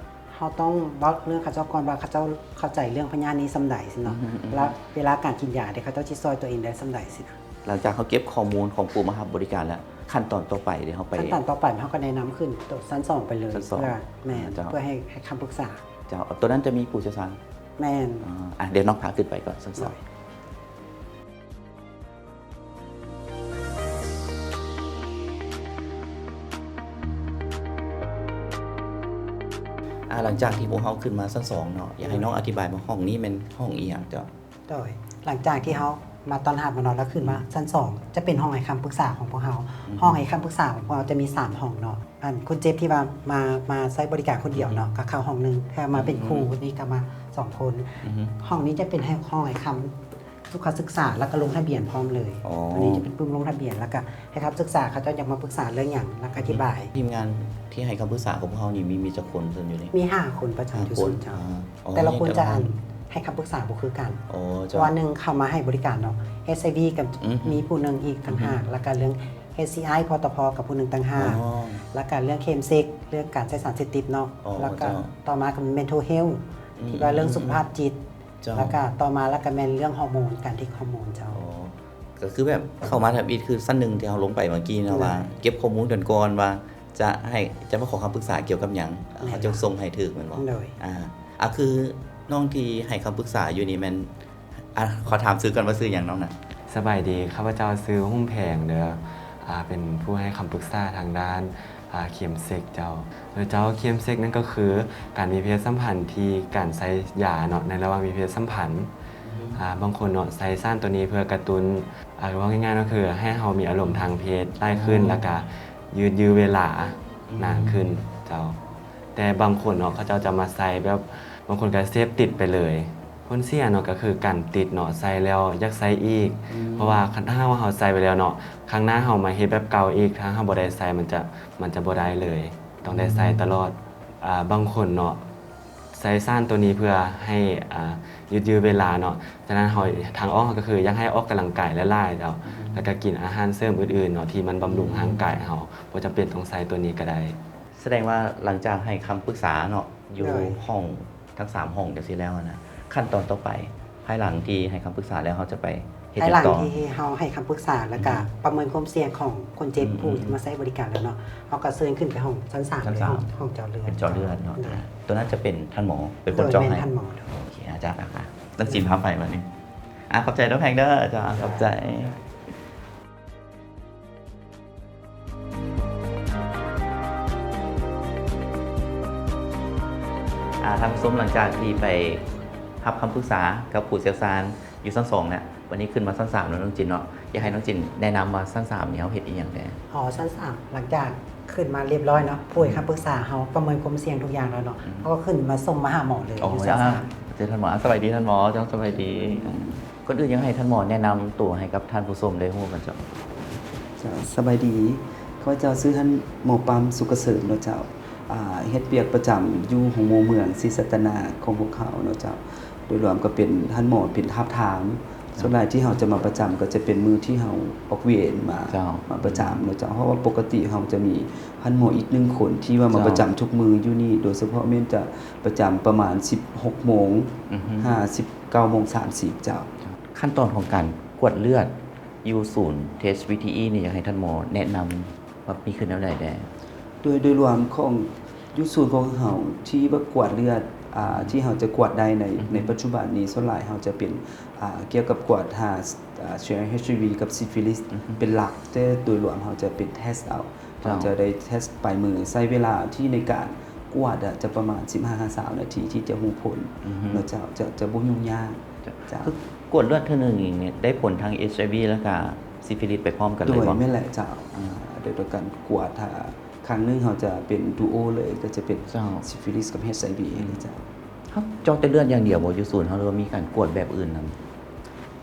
ເຮົາຕ້ອງເວົ້າເລື່ອງເຂົາເຈົ້າກ່ອນວ່າເຂົາເຈົ້າເຂົ້າໃຈເລື່ອງພະຍາດນີ້ສ່ຳໃດຊີ້ເນາະ ອືມໆໆ ແລ້ວເວລາການກິນຢາເດ ເຂົາເຈົ້າຊິຊ່ອຍຕົວເອງໄດ້ສ່ຳໃດຊີ້ນະ. ຫຼັງຈາກເຮົາເກັບຂໍ້ມູນຂອງຜູ້ມາຮັບບໍລິການແລ້ວ ຂັ້ນຕອນຕໍ່ໄປເດ ເຮົາໄປ ຂັ້ນຕອນຕໍ່ໄປເຮົາກໍແນະນຳຂຶ້ນໂຕຊັ້ນສອງໄປເລີຍ ຊັ້ນສອງ ເພື່ອ ແມ່ນ ອ່າ ເຈົ້າ ເພື່ອໃຫ້ ໃຫ້ຄຳປຶກສາ. ເຈົ້າ ໂຕນັ້ນຈະມີຜູ້ຊ່ຽວຊານ? ແມ່ນ. ອ່າ ອ່ະ ດຽວນ້ອງພາຂຶ້ນໄປກ່ອນຊັ້ນສອງ ໂດຍ. ອ່າ ຫຼັງຈາກທີ່ພວກເຮົາຂຶ້ນມາຊັ້ນສອງເນາະ ຢາກໃຫ້ ໂດຍ ນ້ອງອະທິບາຍວ່າຫ້ອງນີ້ແມ່ນຫ້ອງອີ່ຫຍັງເຈົ້າ? ໂດຍ ຫຼັງຈາກທີ່ເຮົາມາຕ້ອນຮັບເນາະ ແລ້ວຂຶ້ນມາ ອືມ ຊັ້ນສອງ ຈະເປັນຫ້ອງໃຫ້ຄຳປຶກສາຂອງພວກເຮົາ. ອືມ ຫ້ອງໃຫ້ຄຳປຶກສາຂອງພວກເຮົາຈະມີສາມຫ້ອງເນາະ. ອັນຄົນເຈັບທີ່ວ່າມາ ມາໃຊ້ບໍລິການຄົນດຽວເນາະ ອືມ ກໍເຂົ້າຫ້ອງໜຶ່ງ ຖ້າມາເປັນ ອືມ ຄູ່ນີ້ກໍມາສອງຄົນ. ອືມ ຫ້ອງນີ້ຈະເປັນໃຫ້ ຫ້ອງໃຫ້ຄຳສຸຂະສຶກສາ ແລ້ວກໍລົງທະບຽນພ້ອມເລີຍ. ອໍ ໂຕນີ້ຈະເປັນປຶ້ມລົງທະບຽນ ແລ້ວກໍໃຫ້ຄຳປຶກສາ ເຂົາເຈົ້າຢາກມາປຶກສາເລື່ອງຫຍັງ ແລ້ວກໍອະທິບາຍ. ອືມ ທີມງານທີ່ໃຫ້ຄຳປຶກສາຂອງພວກເຮົານີ້ມີ ມີຈັກຄົນສ່ວນຢູ່ນີ້? ມີຫ້າຄົນປະຈຳຢູ່ສູນເຈົ້າ. ຫ້າຄົນ ອໍ ແຕ່ລະຄົນຈະ ອັນ ໃຫ້ຄຳປຶກສາບໍ່ຄືກັນ. ອໍ ເຈົ້າ ເພາະວ່າໜຶ່ງເຂົ້າມາໃຫ້ບໍລິການເນາະ ເອັດໄອວີ ກັບ ອືມ ມີຜູ້ໜຶ່ງອີກຕ່າງຫາກ ອືມ ແລ້ວກໍເລື່ອງ ເອັດໄອວີ ພໍຕະພໍ ກັບຜູ້ໜຶ່ງຕ່າງຫາກ ອໍ ແລ້ວກໍເລື່ອງເຄມເຊັກ ເລື່ອງການໃຊ້ສານເສບຕິດເນາະ. ອໍ ແລ້ວກໍ ເຈົ້າ ຕໍ່ມາກໍແມ່ນເມັນທັລເຮັລ ອືມ ທີ່ວ່າເລື່ອງ ອືມ ສຸຂະພາບຈິດ. ເຈົ້າ ແລ້ວກໍຕໍ່ມາແລ້ວກໍແມ່ນເລື່ອງຮໍໂມນ ການເທັກຮໍໂມນເຈົ້າ. ອໍ ກໍຄືແບບເຂົ້າມາທຳອິດ ຄືຊັ້ນໜຶ່ງທີ່ເຮົາລົງໄປເມື່ອກີ້ເນາະ ໂດຍ ວ່າເກັບຂໍ້ມູນກັນກ່ອນວ່າຈະໃຫ້ ຈະມາຂໍຄຳປຶກສາກ່ຽວກັບຫຍັງ ແມ່ນ ເຮົາຈຶ່ງສົ່ງໃຫ້ຖືກແມ່ນບໍ່? ໂດຍ. ອ່າ ອ່າ ຄືນ້ອງທີ່ໃຫ້ຄຳປຶກສາຢູ່ນີ້ແມ່ນ ອ່າ ຂໍຖາມຊື່ກ່ອນວ່າຊື່ຫຍັງນ້ອງນະ? ສະບາຍດີ ຂ້າພະເຈົ້າຊື່ ຫຸ້ມແພງ ເດີ ອ່າ ເປັນຜູ້ໃຫ້ຄຳປຶກສາທາງດ້ານ ອ່າ ເຄມເຊັກເຈົ້າ. ໂດຍເຈົ້າ ເຄມເຊັກນັ້ນກໍຄືການມີເພດສຳພັນທີ່ການໃຊ້ຢາເນາະ ໃນລະຫວ່າງມີເພດສຳພັນ. ອືມ ອ່າ ບາງຄົນເນາະ ໃຊ້ສານໂຕນີ້ເພື່ອກະຕຸ້ນ ອ່າ ເວົ້າງ່າຍໆເນາະ ຄືໃຫ້ເຮົາມີອາລົມທາງເພດຫຼາຍຂຶ້ນ ອໍ ແລ້ວກະຍືດຍືເວລາ ອືມ ນານຂຶ້ນເຈົ້າ. ແຕ່ບາງຄົນເນາະ ເຂົາເຈົ້າຈະມາໃຊ້ແບບ ບາງຄົນກໍເສບຕິດໄປເລີຍ. ຜົນເສຍເນາະ ກໍຄືການຕິດເນາະ ໃຊ້ແລ້ວຢາກໃຊ້ອີກ. ອືມ ເພາະວ່າຄັນຖ້າຫາກວ່າເຮົາໃຊ້ໄປແລ້ວເນາະ ຄັ້ງໜ້າເຮົາມາເຮັດແບບເກົ່າອີກ ຖ້າເຮົາບໍ່ໄດ້ໃຊ້ ມັນຈະ ມັນຈະບໍ່ໄດ້ເລີຍ ຕ້ອງໄດ້ໃຊ້ຕະຫຼອດ. ອືມ ອ່າ ບາງຄົນເນາະ ໃຊ້ສານໂຕນີ້ເພື່ອໃຫ້ ອ່າ ຍືດຍືເວລາເນາະ. ສະນັ້ນເຮົາ ທາງອອກເຮົາກໍຄືຢາກໃຫ້ອອກກຳລັງກາຍຫຼາຍໆເຈົ້າ. ອືມ ແລ້ວກໍກິນອາຫານເສີມອື່ນໆເນາະ ທີ່ມັນບຳລຸງ ອືມ ຮ່າງກາຍເຮົາ ບໍ່ຈຳເປັນຕ້ອງໃຊ້ໂຕນີ້ກໍໄດ້. ສະແດງວ່າຫຼັງຈາກໃຫ້ຄຳປຶກສາເນາະ ຢູ່ ໂດຍ ຫ້ອງທັງສາມຫ້ອງຈັ່ງຊີ້ແລ້ວນະ ຂັ້ນຕອນຕໍ່ໄປ ພາຍຫຼັງທີ່ໃຫ້ຄຳປຶກສາແລ້ວ ເຮົາຈະໄປເຮັດຫຍັງຕໍ່? ພາຍຫຼັງທີ່ເຮົາໃຫ້ຄຳປຶກສາ ແລ້ວກະ ອືຮຶ ປະເມີນຄວາມສ່ຽງຂອງຄົນເຈັບ ອືມໆໆ ຜູ້ທີ່ມາໃຊ້ບໍລິການແລ້ວເນາະ ເຮົາກໍເຊີນຂຶ້ນໄປຫ້ອງຊັ້ນສາມ ຊັ້ນສາມ ເລີຍ ຫ້ອງ ຫ້ອງເຈາະເລືອດ ເປັນເຈາະເລືອດເນາະ. ໂດຍ ໂຕນັ້ນຈະເປັນທ່ານໝໍເປັນຄົນເຈາະໃຫ້. ໂດຍ ແມ່ນທ່ານໝໍ. ໂອເຄ ອາຈານ ອ່າ ນາງຈິນພາໄປບາດນີ້. ອ່າ ຂອບໃຈເດີ ເຈົ້າ ຂອບໃຈ. ອ່າ ທ່ານຜູ້ຊົມ ຫຼັງຈາກທີ່ໄປຮັບຄຳປຶກສາກັບຜູ້ຊ່ຽວຊານຢູ່ຊັ້ນສອງແລ້ວ ວັນນີ້ຂຶ້ນມາຊັ້ນສາມແລ້ວ ນ້ອງຈິນເນາະ ຢາກໃຫ້ນ້ອງຈິນແນະນຳວ່າຊັ້ນສາມນີ້ເຮົາເຮັດອີ່ຫຍັງແດ່? ອໍ ຊັ້ນສາມ ຫຼັງຈາກຂຶ້ນມາລຽບຮ້ອຍເນາະ ຜູ້ໃຫ້ຄຳປຶກສາເຮົາປະເມີນຄວາມສ່ຽງທຸກຢ່າງແລ້ວເນາະ ອືມ ເຮົາກໍຂຶ້ນມາສົ່ງມາຫາໝໍເລີຍ ອໍ ຢູ່ຊັ້ນສາມ. ເຈົ້າ ທ່ານໝໍ ອ່າ ສະບາຍດີທ່ານໝໍ ເຈົ້າ ສະບາຍດີ. ອືມ ກ່ອນອື່ນຢາກໃຫ້ທ່ານໝໍແນະນຳໂຕໃຫ້ກັບທ່ານຜູ້ຊົມໄດ້ຮູ້ກັນເຈົ້າ. ເຈົ້າ ສະບາຍດີ ຂ້າພະເຈົ້າຊື່ທ່ານໝໍປ້ຳ ສຸກກະເສີມເນາະເຈົ້າ ອ່າ ເຮັດວຽກປະຈຳຢູ່ໂຮງໝໍເມືອງສີສັດຕະນາກຂອງພວກເຮົາເນາະເຈົ້າ. ໂດຍລວມກໍເປັນທ່ານໝໍເປັນທາບທາມ ເຈົ້າ ສ່ວນຫຼາຍທີ່ເຮົາຈະມາປະຈຳກໍຈະເປັນມື້ທີ່ເຮົາອອກເວນມາ ເຈົ້າ ມາປະຈຳເນາະເຈົ້າ ເພາະວ່າປົກກະຕິເຮົາຈະມີທ່ານໝໍອີກໜຶ່ງຄົນທີ່ວ່າມາ ເຈົ້າ ປະຈຳທຸກມື້ຢູ່ນີ້ ໂດຍສະເພາະແມ່ນຈະປະຈຳປະມານສິບຫົກໂມງ ອືຮຶ ຫາສິບເກົ້າໂມງສາມສິບເຈົ້າ. ຂັ້ນຕອນຂອງການກວດເລືອດຢູ່ສູນເທສ ວີທີອີ ນີ້ ຢາກໃຫ້ທ່ານໝໍແນະນຳວ່າມີຂຶ້ນແນວໃດແດ່? ໂດຍ ໂດຍລວມຂອງຢູ່ສູນຂອງເຮົາທີ່ວ່າກວດເລືອດ ອ່າ ທີ່ເຮົາຈະກວດໄດ້ໃນ ອືຮຶ ໃນປັດຈຸບັນນີ້ ສ່ວນຫຼາຍເຮົາຈະເປັນ ອ່າ ກ່ຽວກັບກວດຫາ ອ່າ ເຊື້ອ ເອັດໄອວີ ກັບ ຊິຟິລິສ ອືຮຶ ເປັນຫຼັກ ແຕ່ໂດຍລວມເຮົາຈະເປັນເທສເອົາ ເຈົ້າ ເຮົາຈະໄດ້ເທສປາຍມື ໃຊ້ເວລາທີ່ໃນການກວດອະ ຈະປະມານສິບຫ້າຫາຊາວນາທີທີ່ຈະຮູ້ຜົນ ອືຮຶ ເນາະເຈົ້າ ຈະ ຈະບໍ່ຫຍຸ້ງຍາກ ເຈົ້າ ເຈົ້າ. ຄືກວດເລືອດເທື່ອໜຶ່ງນີ້ໄດ້ຜົນທັງ ເອັດໄອວີ ແລ້ວກະ ຊິຟິລິດໄປພ້ອມກັນເລີຍບໍ່? ໂດຍ ແມ່ນແຫຼະເຈົ້າ. ອາ ໂດຍ ໂດຍການກວດ ຖ້າຄັ້ງໜຶ່ງເຮົາຈະເປັນດູໂອເລີຍ ກໍຈະເປັນ ເຈົ້າ ຊິຟິລິດກັບ ເອັດໄອວີ ອືມ ເຈົ້າ. ເຮົາເຈາະແຕ່ເລືອດຢ່າງດຽວບໍ່ ຢູ່ສູນເຮົາ ຫຼືວ່າມີການກວດແບບອື່ນນຳ?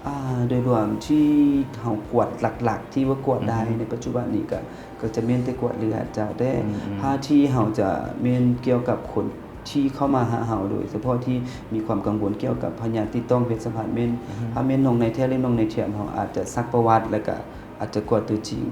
ອາ ໂດຍລວມທີ່ເຮົາກວດຫຼັກໆ ທີ່ວ່າກວດໄດ້ ອືຮຶ ໃນປັດຈຸບັນນີ້ ກໍ ກໍຈະແມ່ນແຕ່ກວດເລືອດເຈົ້າ. ແຕ່ ອືມໆ ຖ້າທີ່ເຮົາຈະແມ່ນກ່ຽວກັບຄົນທີ່ເຂົ້າມາຫາເຮົາ ໂດຍສະເພາະທີ່ມີຄວາມກັງວົນກ່ຽວກັບພະຍາດຕິດຕໍ່ເພດສຳພັນ ແມ່ນ ອືຮຶ ຖ້າແມ່ນນ້ອງໃນແທ້ ຫຼື ນ້ອງໃນທຽມ ເຮົາອາດຈະຊັກປະຫວັດ ແລ້ວກໍອາດຈະກວດຕົວຈິງ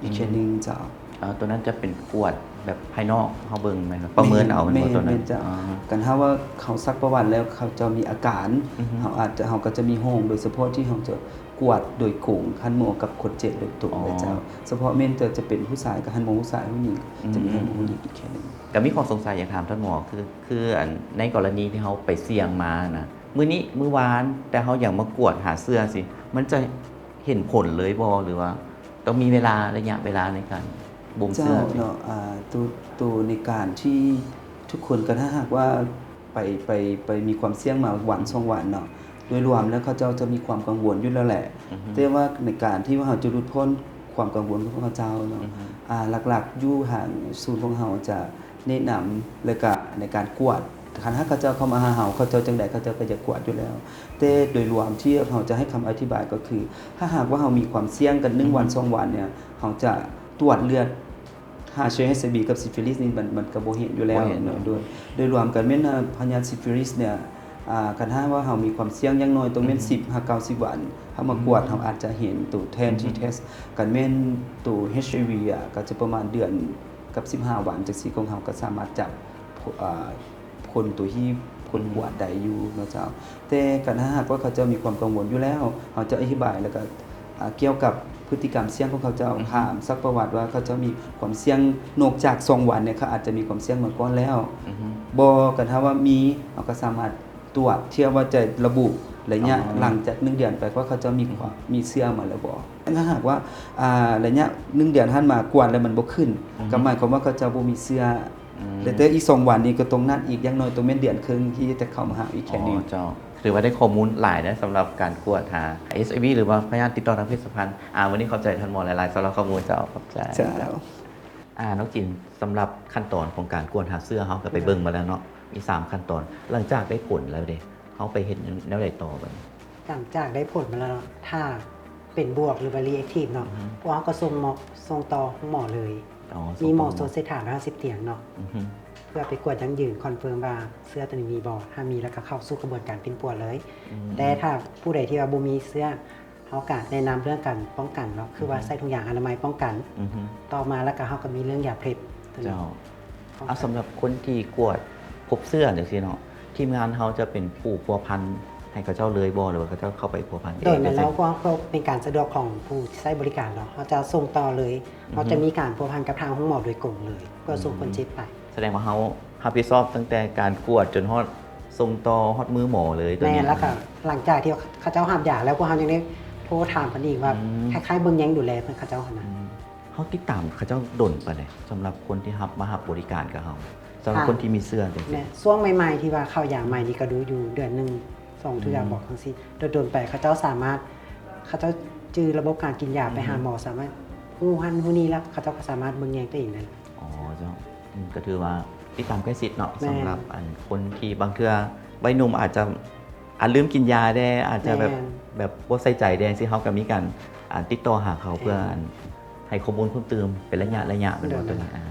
ອີກເທື່ອໜຶ່ງ ອືມ ເຈົ້າ. ອາ ຕົວນັ້ນຈະເປັນກວດແບບພາຍນອກ ເຮົາເບິ່ງແມ່ນບໍ່? ປະເມີນເອົາແມ່ນບໍ່ ແມ່ນ ຕົວນັ້ນ? ແມ່ນເຈົ້າ. ອາ ຄັນຖ້າວ່າເຮົາຊັກປະຫວັດແລ້ວ ເຂົາເຈົ້າມີອາການ ອືຮຶ ເຮົາອາດຈະ ເຮົາກໍຈະມີຫ້ອງໂດຍສະເພາະທີ່ເຮົາຈະກວດໂດຍກົງ ຮັນໝໍກັບຄົນເຈັບໂດຍຕົງ ອໍ ເລີຍເຈົ້າ. ສະເພາະແມ່ນຈະ ຈະເປັນຜູ້ຊາຍກໍຮັນໝໍຜູ້ຊາຍ ຜູ້ຍິງ ອືມ ຈະມີຮັນໝໍຜູ້ຍິງອີກເທື່ອໜຶ່ງ. ກໍມີຂໍ້ສົງໄສຢາກຖາມທ່ານໝໍ ຄື ຄືອັນໃນກໍລະນີທີ່ເຮົາໄປສ່ຽງມານະ ມື້ນີ້ມື້ວານ ແຕ່ເຮົາຢາກມາກວດຫາເຊື້ອຊີ້ ມັນຈະເຫັນຜົນເລີຍບໍ່ ຫຼືວ່າ ຕ້ອງມີເວລາ ໄລຍະເວລາໃນການບົ່ງເຊື້ອ ເຈົ້າເນາະ. ອາ ໂຕ ໂຕໃນການທີ່ທຸກຄົນ ກໍຖ້າຫາກວ່າໄປ ໄປ ໄປມີຄວາມສ່ຽງມາວັນ ອືມ ສອງວັນເນາະ ໂດຍລວມແລ້ວເຂົາເຈົ້າຈະມີຄວາມກັງວົນຢູ່ແລ້ວແຫຼະ ອືຮຶ ແຕ່ວ່າໃນການທີ່ວ່າເຮົາຈະຫຼຸດພົ້ນຄວາມກັງວົນຂອງເຂົາເຈົ້າເນາະ ອືຮຶ ອາ ຫຼັກໆຢູ່ທາງສູນຂອງເຮົາຈະແນະນຳ ແລ້ວກະໃນການກວດ ຄັນຫາກເຂົາເຈົ້າເຂົ້າມາຫາເຮົາ ເຂົາເຈົ້າຈັ່ງໃດເຂົາເຈົ້າກໍຢາກກວດຢູ່ແລ້ວ ແຕ່ໂດຍລວມທີ່ເຮົາຈະໃຫ້ຄຳອະທິບາຍກໍຄື ຖ້າຫາກວ່າເຮົາມີຄວາມສ່ຽງກັນໜຶ່ງວັນ ອືຮຶ ສອງວັນເນ່ຍ ເຮົາຈະ ກວດເລືອດຫາເຊື້ອເອັດໄອວີກັບຊິຟິລິດນີ້ ມັນ ມັນກໍບໍ່ເຫັນຢູ່ແລ້ວ ບໍ່ເຫັນເນາະ. ໂດຍ ໂດຍລວມກໍແມ່ນ ອາ ພະຍາດຊິຟິລິດເນ່ຍ ອາ ຄັນຖ້າວ່າເຮົາມີຄວາມສ່ຽງຢ່າງໜ້ອຍຕ້ອງແມ່ນ ອືຮຶ ສິບຫາເກົ້າສິບວັນ ເຮົາມາກວດ ອືມ ເຮົາອາດຈະເຫັນໂຕແທນທີ່ ອືຮຶ ເທັສ ຄັນແມ່ນໂຕເອັດໄອວີ ອາ ກໍຈະປະມານເດືອນກັບສິບຫ້າວັນ ຈັ່ງຊີ້ ຂອງເຮົາກໍສາມາດຈັບ ອາ ຄົນໂຕທີ່ຄົນ ອືມ ກວດໄດ້ຢູ່ເນາະເຈົ້າ. ແຕ່ຄັນຖ້າຫາກວ່າເຂົາເຈົ້າມີຄວາມກັງວົນຢູ່ແລ້ວ ເຮົາຈະອະທິບາຍ ແລ້ວກໍ ອາ ກ່ຽວກັບພຶດຕິກຳສ່ຽງຂອງເຂົາເຈົ້າ ອືຮຶ ຖາມຊັກປະຫວັດວ່າເຂົາເຈົ້າມີຄວາມສ່ຽງ ນອກຈາກສອງວັນເນ່ຍ ເຂົາອາດຈະມີຄວາມສ່ຽງມາກ່ອນແລ້ວ ອືຮຶ ບໍ່. ຄັນຖ້າວ່າມີ ເຮົາກໍສາມາດຕວດ ເພື່ອວ່າຈະລະບຸໄລຍະ ອໍ ຫຼັງຈາກໜຶ່ງເດືອນໄປ ວ່າເຂົາເຈົ້າມີຄວາມ ອືຮຶ ມີເຊື້ອມາແລ້ວບໍ່. ຖ້າຫາກວ່າ ອາ ໄລຍະໜຶ່ງເດືອນຜ່ານມາກວດແລ້ວມັນບໍ່ຂຶ້ນ ອືຮຶ ກໍໝາຍຄວາມວ່າເຂົາເຈົ້າບໍ່ມີເຊື້ອ ອືມ ແລ້ວແຕ່ອີກສອງວັນນີ້ກໍຕ້ອງນັດອີກ ຢ່າງໜ້ອຍຕ້ອງແມ່ນເດືອນເຄິ່ງທີ່ຈະເຂົ້າມາຫາອີກເທື່ອໜຶ່ງ. ອໍ ເຈົ້າ ຖືວ່າໄດ້ຂໍ້ມູນຫຼາຍເນາະ ສຳລັບການກວດຫາເອັດໄອວີ ຫຼືວ່າພະຍາດຕິດຕໍ່ທາງເພດສຳພັນ. ອາ ມື້ນີ້ຂອບໃຈທ່ານໝໍຫຼາຍໆ ສຳລັບຂໍ້ມູນເຈົ້າ. ຂອບໃຈ ເຈົ້າ. ອາ ນ້ອງຈິນ ສຳລັບຂັ້ນຕອນຂອງການກວດຫາເຊື້ອ ເຮົາກໍໄປເບິ່ງມາແລ້ວເນາະ ມີສາມຂັ້ນຕອນ. ຫຼັງຈາກໄດ້ຜົນແລ້ວເດ ເຮົາໄປເຮັດແນວໃດຕໍ່ບັດນີ້? ຫຼັງຈາກໄດ້ຜົນມາແລ້ວເນາະ ຖ້າເປັນບວກ ຫຼືວ່າຣີແອັກທີບເນາະ ອືຮຶ ພວກເຮົາກໍສົ່ງໝໍ ສົ່ງຕໍ່ໂຮງໝໍເລີຍ. ອໍ ມີໝໍ ສົ່ງຕໍ່ໂຮງໝໍ ສວນເສດຖາຮ້ອຍຫ້າສິບຕຽງເນາະ ອືຮຶ ເພື່ອໄປກວດຢັ້ງຢືນ ຄອນເຟີມວ່າເຊື້ອໂຕນີ້ມີບໍ່ ຖ້າມີແລ້ວກໍເຂົ້າສູ່ຂະບວນການປິ່ນປົວເລີຍ. ອືມ ແຕ່ຖ້າຜູ້ໃດທີ່ວ່າບໍ່ມີເຊື້ອ ເຮົາກະແນະນຳເລື່ອງການປ້ອງກັນເນາະ ຄືວ່າ ອືຮຶ ໃສ່ຖົງຢາງອະນາໄມປ້ອງກັນ ອືຮຶ ຕໍ່ມາແລ້ວກະເຮົາກະມີເລື່ອງຢາເພັບໂຕນີ້ ເຈົ້າ. ເອົາ ສຳລັບຄົນທີ່ກວດພົບເຊື້ອຈັ່ງຊີ້ເນາະ ທີມງານເຮົາຈະເປັນຜູ້ພົວພັນໃຫ້ເຂົາເຈົ້າເລີຍບໍ່ ຫຼືວ່າເຂົາເຈົ້າເຂົ້າໄປພົວພັນເອງ? ໂດຍແມ່ນແລ້ວ ເພາະເປັນການສະດວກຂອງຜູ້ໃຊ້ບໍລິການເນາະ ເຮົາຈະສົ່ງຕໍ່ເລີຍ ອືຮຶ ເຮົາຈະມີການພົວພັນກັບທາງໂຮງໝໍໂດຍກົງເລີຍ ເພື່ອສົ່ງຄົນເຈັບໄປ. ອືມ ສະແດງວ່າເຮົາຮັບຜິດຊອບຕັ້ງແຕ່ການກວດຈົນຮອດ ສົ່ງຕໍ່ຮອດມືໝໍເລີຍໂຕນີ້. ແມ່ນ ແລ້ວກໍຫຼັງຈາກທີ່ເຂົາເຈົ້າຮັບຢາແລ້ວ ພວກເຮົາຍັງໄດ້ໂທຖາມເພິ່ນອີກວ່າ ອືມ ຄ້າຍໆເບິ່ງແຍງດູແລເພິ່ນ ເຂົາເຈົ້າຫັ້ນນະ. ອືມ ເຮົາຕິດຕາມເຂົາເຈົ້າດົນປານໃດ ສຳລັບຄົນທີ່ຮັບ ມາຮັບບໍລິການກັບເຮົາ ສຳລັບ ອ່າ ຄົນທີ່ມີເຊື້ອຈັ່ງຊີ້? ແມ່ນ ຊ່ວງໃໝ່ໆທີ່ວ່າເຂົ້າຢາໃໝ່ນີ້ກໍດູຢູ່ເດືອນໜຶ່ງສອງເທື່ອ ອືມ ບອກຈັ່ງຊີ້ ດົນໆໄປເຂົາເຈົ້າສາມາດ ເຂົາເຈົ້າຈື່ລະບົບການກິນຢາ ອືມ ໄປຫາໝໍ ສາມາດຮູ້ຫັ້ນຮູ້ນີ້ ແລ້ວເຂົາເຈົ້າກໍສາມາດເບິ່ງແຍງຕົວເອງໄດ້. ອໍ ເຈົ້າ. ອືມ ກໍຖືວ່າຕິດຕາມໃກ້ຊິດເນາະ ແມ່ນ ສຳລັບອັນຄົນທີ່ບາງເທື່ອໄວໜຸ່ມອາດຈະ ອາດລືມກິນຢາແດ່ ອາດຈະແບບ ແມ່ນ ແບບບໍ່ໃສ່ໃຈແດ່ຈັ່ງຊີ້ ເຮົາກໍມີການ ອາ ຕິດຕໍ່ຫາເຂົາ ແມ່ນ ເພື່ອອັນໃຫ້ຂໍ້ມູນເພີ່ມຕື່ມເປັນໄລຍະ ໄລຍະ ແມ່ນ ໂດຍ ໂດຍ ຕົວນີ້. ອາ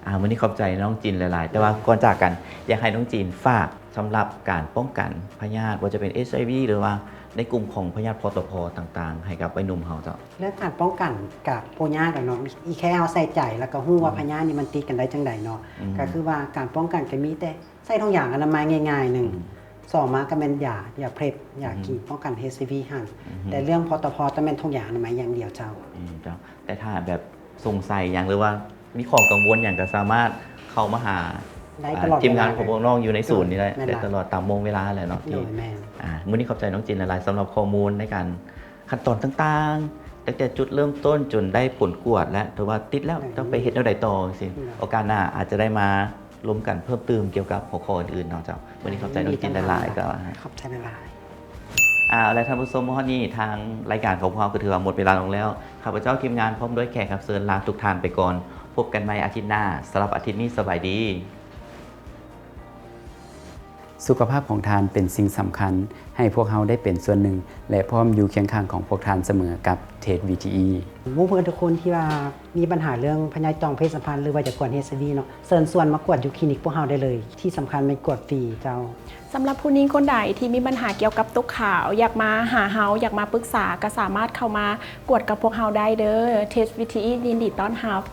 ອາ ມື້ນີ້ຂອບໃຈນ້ອງຈິນຫຼາຍໆ ແຕ່ວ່າກ່ອນຈາກກັນ ຢາກໃຫ້ນ້ອງຈິນຝາກສຳລັບການປ້ອງກັນພະຍາດ ບໍ່ວ່າຈະເປັນ ເອັດໄອວີ ຫຼືວ່າໃນກຸ່ມຂອງພະຍາດ ພ.ຕ.ພ ຕ່າງໆ ໃຫ້ກັບໄວໜຸ່ມເຮົາເຈົ້າ. ເລື່ອງການປ້ອງກັນກະບໍ່ຍາກດອກເນາະ ອີກແຄ່ເຮົາໃສ່ໃຈ ແລ້ວກະຮູ້ວ່າ ອືມ ພະຍາດນີ້ມັນຕິດກັນໄດ້ຈັ່ງໃດເນາະ ອືມ ກະຄືວ່າການປ້ອງກັນກະມີແຕ່ໃສ່ຖົງຢາງອະນາໄມງ່າຍໆໜຶ່ງ ອືມ ສອງມາກະແມ່ນຢາ ຢາເພັບ ຢາ ອືມ ກີບປ້ອງກັນ ເອັດໄອວີຫັ້ນ ອືມ ແຕ່ເລື່ອງ ພ.ຕ.ພ ຕ້ອງແມ່ນຖົງຢາງອະນາໄມຢ່າງດຽວເຈົ້າ. ອືມ ເຈົ້າ. ແຕ່ຖ້າແບບສົງໄສຫຍັງ ຫຼືວ່າມີຂໍ້ກັງວົນຫຍັງ ກໍສາມາດເຂົ້າມາຫາ ໄດ້ຕະຫຼອດ ອ່າ ທີມງານຂອງພວກນ້ອງຢູ່ໃນສູນນີ້ໄດ້ ແມ່ນ ໄດ້ຕະຫຼອດຕາມໂມງເວລາແຫຼະເນາະ ໂດຍ ແມ່ນ ອ່າ ມື້ນີ້ຂອບໃຈນ້ອງຈິນຫຼາຍໆ ສຳລັບຂໍ້ມູນໃນການ ຂັ້ນຕອນຕ່າງໆ ຕັ້ງແຕ່ຈຸດເລີ່ມຕົ້ນຈົນໄດ້ຜົນກວດ ແລະ ຖືວ່າຕິດແລ້ວ ແມ່ນ ຕ້ອງໄປເຮັດແນວໃດຕໍ່ຈັ່ງຊີ້ ແມ່ນ ໂອກາດໜ້າອາດຈະໄດ້ມາລົມກັນເພີ່ມຕື່ມກ່ຽວກັບຫົວຂໍ້ອື່ນໆເນາະເຈົ້າ. ມື້ນີ້ຂອບໃຈນ້ອງຈິນຫຼາຍໆ ເຈົ້າ. ຂອບໃຈຫຼາຍໆ. ເອົາລະ ທ່ານຜູ້ຊົມ, ມາຮອດນີ້ທາງລາຍການຂອງພວກເຮົາກໍຖືວ່າໝົດເວລາລົງແລ້ວ. ຂ້າພະເຈົ້າທີມງານພ້ອມດ້ວຍແຂກຮັບເຊີນລາທຸກທ່ານໄປກ່ອນ. ພົບກັນໃໝ່ອາທິດໜ້າ. ສຳລັບອາທິດນີ້ ສະບາຍດີ. ສຸຂະພາບຂອງທ່ານເປັນສິ່ງສຳຄັນ, ໃຫ້ພວກເຮົາໄດ້ເປັນສ່ວນໜຶ່ງ ແລະ ພ້ອມຢູ່ຄຽງຂ້າງຂອງພວກທ່ານສະເໝີກັບ Taste ວີທີອີ. ໝູ່ເພື່ອນທຸກຄົນທີ່ວ່າມີບັນຫາເລື່ອງພະຍາດຈອງເພດສຳພັນ ຫຼືວ່າຢາກກວດ ເອັດໄອວີ ເນາະ, ເຊີນຊວນມາກວດຢູ່ຄລີນິກພວກເຮົາໄດ້ເລີຍ. ທີ່ສຳຄັນແມ່ນກວດຟຣີເຈົ້າ. ສຳລັບຜູ້ຍິງຄົນໃດທີ່ມີບັນຫາກ່ຽວກັບຕົກຂາວ, ຢາກມາຫາເຮົາ, ຢາກມາປຶກສາ, ກໍສາມາດເຂົ້າມາກວດກັບພວກເຮົາໄດ້ເດີ້. Taste ວີທີອີ ຍິນດີຕ້ອນຮັບ.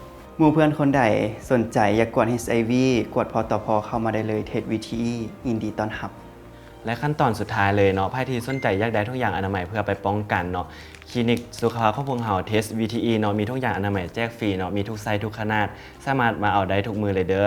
ໝູ່ເພື່ອນຄົນໃດສົນໃຈຢາກກວດ ເອັດໄອວີ ກວດ ພຕພ ເຂົ້າມາໄດ້ເລີຍ. Taste ວີທີອີ ຍິນດີຕ້ອນຮັບ. ແລະ ຂັ້ນຕອນສຸດທ້າຍເລີຍເນາະ, ໃຜທີ່ສົນໃຈຢາກໄດ້ຖົງຢາງອະນາໄມເພື່ອໄປປ້ອງກັນເນາະ, ຄລີນິກສຸຂະພາບຂອງພວກເຮົາ Taste ວີທີອີ ເນາະ ມີຖົງຢາງອະນາໄມແຈກຟຣີເນາະ, ມີທຸກໄຊສ໌ທຸກຂະໜາດ, ສາມາດມາເອົາໄດ້ທຸກມື້ເລີຍເດີ້.